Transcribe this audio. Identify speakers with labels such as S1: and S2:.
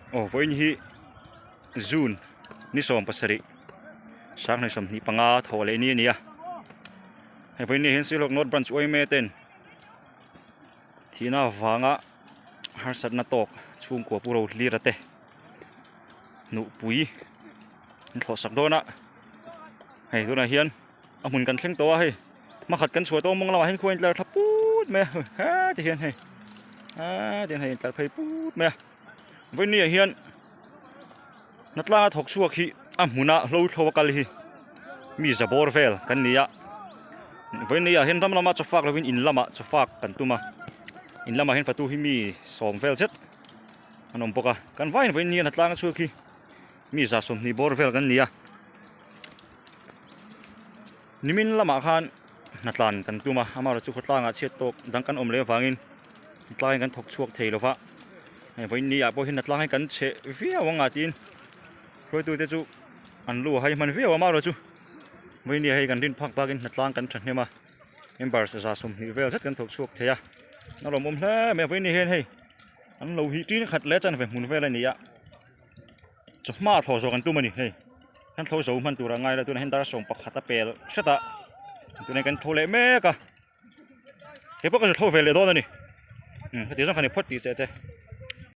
S1: Aw vawiin hi June ni 17 sanghnih 25 thawh leh ni a ni a hei vawiin ni ah hian Sialhawk North Branch yma ten thihna avanga harsatna tawk chhungkua pu Rohlira te nupui an thlawh sak dawn a hei tunah hian a hmun kan thleng tawh a hei hmakhat kan chhuah tawh mawng lamah hian khua a intlar thla put mai a heti hian hei heti hian hei a intlar phei put mai a vawiin ah hian hnatlanga thawk chhuak hi a hmuna hlo thlo a kal hi mi za bawr vel kan ni a vawiin ah hian ram lama chaw fak lovin in lamah chaw fak kan tum a in lamah hian fatu hi mi sawm vel zet an awm bawk a kan vaiin vawiin ni a hnatlanga chhuak hi mi za 20 bawr vel kan ni a. Nimin lamah khan hnatlan kan tum a, amaherawhchu chu khawtlangah chhiat tawk dang kan awm leh avangin hnatlang hi kan thawk chhuak thei lo va, hei vawiin ni ah pawh hian hnatlang hi kan chhe viau ang a tiin hruaitute chu an lu a hai hman viau a, amaherawhchu vawiin ni ah hei kan rin phak bakin hnatlang kan thahnem a, member 120 vel zet kan thawk chhuak thei a, a lawmawm hle mai a, vawiin ni hian hei an lo hi tin khat leh chanve hmun vel a ni a. Chawhma thlawh zawh kan tum a ni hei kan thlo zo hman tur a ngai lo tunah hian dar 11 a pel hret a tunah hian kan tho leh mek a he pawh ka zu thlo ve leh dawn a ni heti zawng kha ni phawt tih che che.